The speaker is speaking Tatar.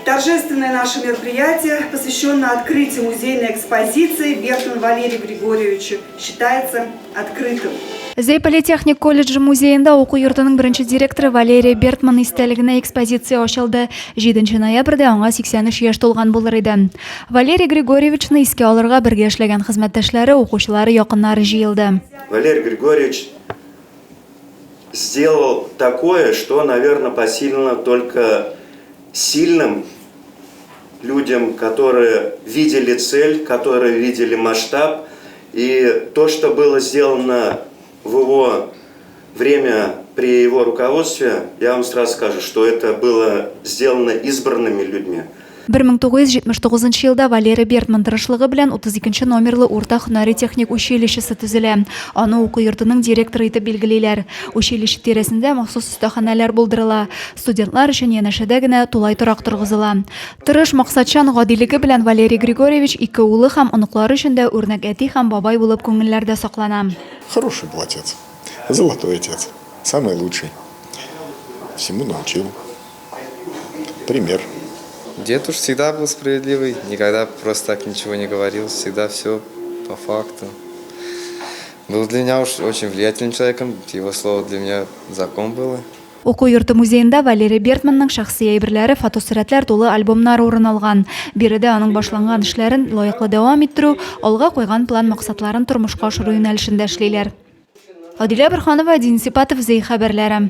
Торжественное наше мероприятие, посвященное открытию музейной экспозиции Бертману Валерию Григорьевичу, считается открытым. Зәй политехник колледжы музеенда уку йортының беренче директоры Валерий Бертман истәлегенә экспозиция ачылды. 7 ноябрьдә аңа 83 яшь тулган булыр иде. Валерий Григорьевичны искә алырга бергә эшләгән хезмәттәшләре, укучылары, якыннары җыелды. Валерий Григорьевич сделал такое, что, наверное, посильно только сильным людям, которые видели цель, которые видели масштаб. И то, что было сделано в его время при его руководстве, я вам сразу скажу, что это было сделано избранными людьми. 1979 елда Валерий Бертман тырышлыгы белән 32 нче номерлы урта һөнәри техник училищесы төзелә. Аны уку йортының директоры итеп билгелиләр. Училище тирәсендә махсус остаханәләр булдырыла. Студентлар өчен янәшәдә генә тулай торак торгызыла. Тырыш, максатчан, гадилеге белән Валерий Григорьевич ике улы һәм оныклары өчен дә үрнәк әти һәм бабай булып күңелләрдә саклана. Хороший был отец, золотой отец, самый лучший, всему научил. Пример. Дед уж всегда был справедливый, никогда просто так ничего не говорил, всегда все по факту. Был для меня уж очень влиятельным человеком, его слово для меня закон было. Уку йорты музеенда Валерий Бертманның шәхси әйберләре, фотосурәтләр тулы альбомнар урын алган. Биредә аның башланган эшләрен лаеклы дәвам иттерү, алга куйган план-максатларын тормышка ашыру юнәлешендә эшлиләр. Адилә Борһанова, Дин Сипатов, Зәй хәбәрләре.